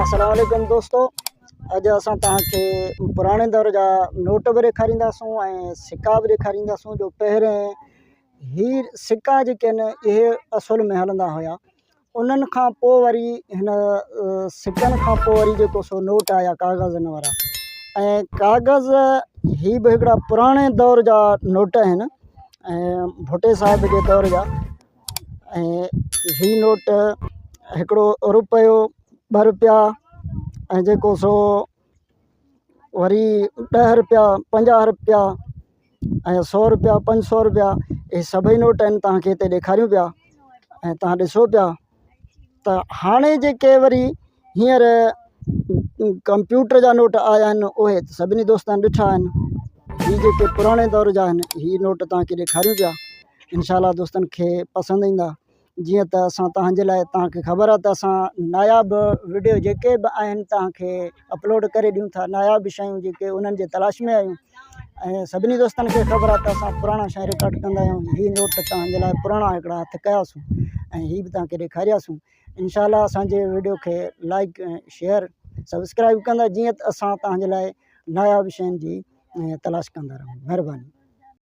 السلام عليڪم دوستو اڄ اسان توهان کي پراڻي دور جا نوٽ به ڏيکارينداسون ۽ سڪا به ڏيکارينداسون جو پهرين هي سڪا جيڪي آهن اهي اصل ۾ هلندا هيا انهن کان پوء وري هن سڪن کان پوء وري جيڪو سو نوٽ آيا ڪاغذن وارا ۽ ڪاغذ هي به هڪڙا پراڻي دور جا نوٽ آهن ۽ ڀٽي صاحب جي دور جا ۽ هي نوٽ هڪڙو رپيو ٻه رپيا ۽ جيڪو سو وري ڏهه رپيا 50 رپيا ۽ سو رپيا 500 رپيا اهي سڀئي نوٽ آهن توهان کي هتي ڏيکاريون پيا ۽ توهان ڏسو پيا ته هاڻي جيڪي وري هينئر ڪمپيوٽر جا نوٽ آيا آهن اهي سڀني دوستن ڏٺا آهن هي جيڪي پراڻي دور جا آهن هي نوٽ توهان کي ڏيکاريون پيا انشاء الله دوستن کي پسند ايندا جيئن ته اسان توهان جي لاء توهان کي خبر آهي ته اسان ناياب وڊيو جيڪي به آهن توهان کي اپلوڊ ڪري ڏيون ٿا ناياب شيون جيڪي انهن جي تلاش ۾ آهيون ۽ سڀني دوستن کي خبر آهي ته اسان پراڻا شيون رڪارڊ ڪندا آهيون هي نوٽ توهان جي لاء پراڻا هڪڙا هٿ ڪياسون ۽ هي به توهان کي ڏيکارياسون انشاء الله اسانجي وڊيو کي لائڪ ۽ شيئر سبسڪرائب ڪندا جيئن ته اسان توهان جي لاء ناياب شين جي تلاش ڪندا رهون مهرباني.